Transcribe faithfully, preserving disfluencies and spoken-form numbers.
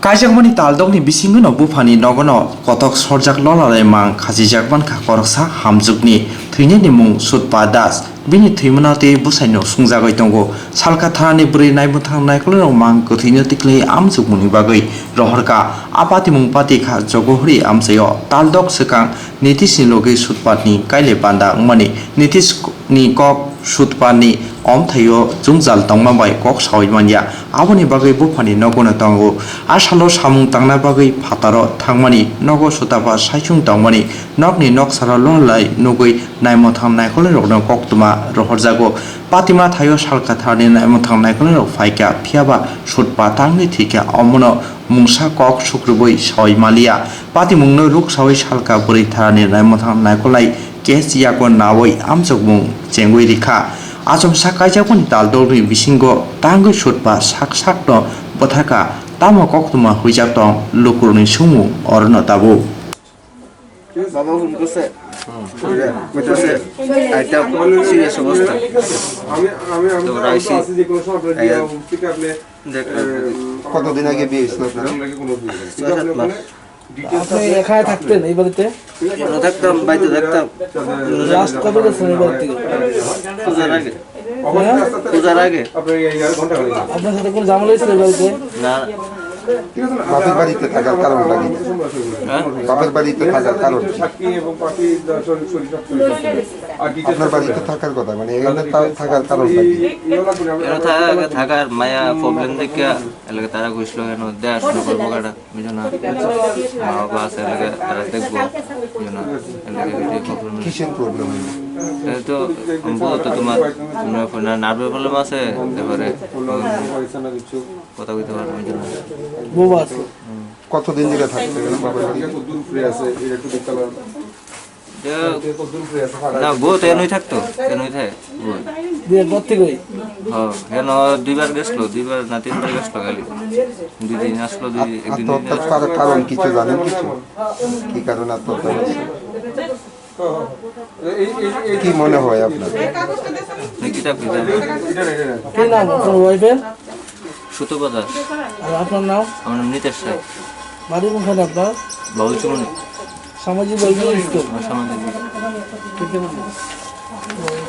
Kaijakmani taldokni bisingono buphani nogono kotok sorjak lolalai mang khachijak mankha koroksa hamjwkni thwinani mung Sutpa Das. Bini thwimano tei bwsaino sungjagwi tongo. Salka tharani bwrwi naimwthang naikolrok mang kwthwino tiklai amjwkmungni bagwi rohorkha. A patimung pati kha Jogohori amchaio taldok swkang Nitishni logi Sutpani kaile panda wngmani Nitish ni kok Sutpani omthaio jwngjal tongma bai kok saui manya. Aboni bagwi buphani nogono tongo. A salo samung tangna bagwi phataro thangmani nogo Sutapa saichung tongmani nokni noksaro lohalai nugwi naimwthang naikolrokno koktwma rohorjago. Patima thaio salka tharni naimwthang naikolrok phaikha, phiyaba Sutpa tangwi thwikha, omono mungsa kok sukrubwi saui maliya. Patimungno ruk saui salka bwrwi tharani naimwthang naikolnai case yago naui amjokmung chengwi rikha. Achomsa kaijakmani taldokni bisingo tangwi Sutpa sak sakno bwthakha, tamo koktwma huijak tong lukurokni sumung orono tabuk. বাবা ফোন করছে। কইতাছে, আইতা সিরিয়াস অবস্থা। তো ওরা আইসি। আইয়া দেখ। কতদিন আগে বিয়ে হয়েছিল আপনার? ছয় সাত মাস। আপনি এখানে থাকতেন এই বাড়িতে? না থাকতাম, বাড়িতে থাকতাম। লাস্ট কবে গেছেন এই বাড়ি থেকে? পূজার আগে। হ্যাঁ? পূজার আগে। আপনার সাথে কোনো ঝামেলা হয়েছিল এই বাড়িতে? না। বাপের বাড়িতে থাকার কারণটা কি? হ্যাঁ? বাপের বাড়িতে থাকার কারণ কি? আপনার বাড়িতে থাকার কথা, মানে এখানে থা-, থাকার কারণটা কি? এরা থাকা, থাকার মায়া প্রবলেম দেখে এলাকা তারা ঘুষলো কেন দেড়শো নগর বগাটা বুঝো না। মা বাবা আছে এলাকা তারা দেখবো বুঝো না। এলাকা ভিতরে প্রবলেম। কিসের প্রবলেম? এটা তো আমি বলতো তোমার নার্ভের প্রবলেম আছে, তারপরে কথা কইতে পারবো বুঝো না। বউ আছে। কতদিন ধরে থাকতে গেলাম বাপের বাড়িতে? না, বউ তো এনই থাকতো, এনই থাকে, বউ। বিয়ের পর থেকেই? হ্যাঁ, এন দুইবার গেছলো, দুইবার না তিনবার গেছলো খালি। দুই দিন আসলো, দুই, আত-, একদিন, দুই দিন আত্মহত্যার আসলো। কার-, কারণ কিছু জানেন কিছু? কি কারণে আত্মহত্যা হয়েছে? কি মনে হয় আপনার? না, কিতাব, কিতাব। কি নাম আপনার ওয়াইফের? সুতপা দাস। আর আপনার নাম? আমার নাম নিতেশ রায়। বাড়ি কোনখানে আপনার? বাবুচুমনি। সামাজিক বলতে স্কুল? আমার সামাজিক।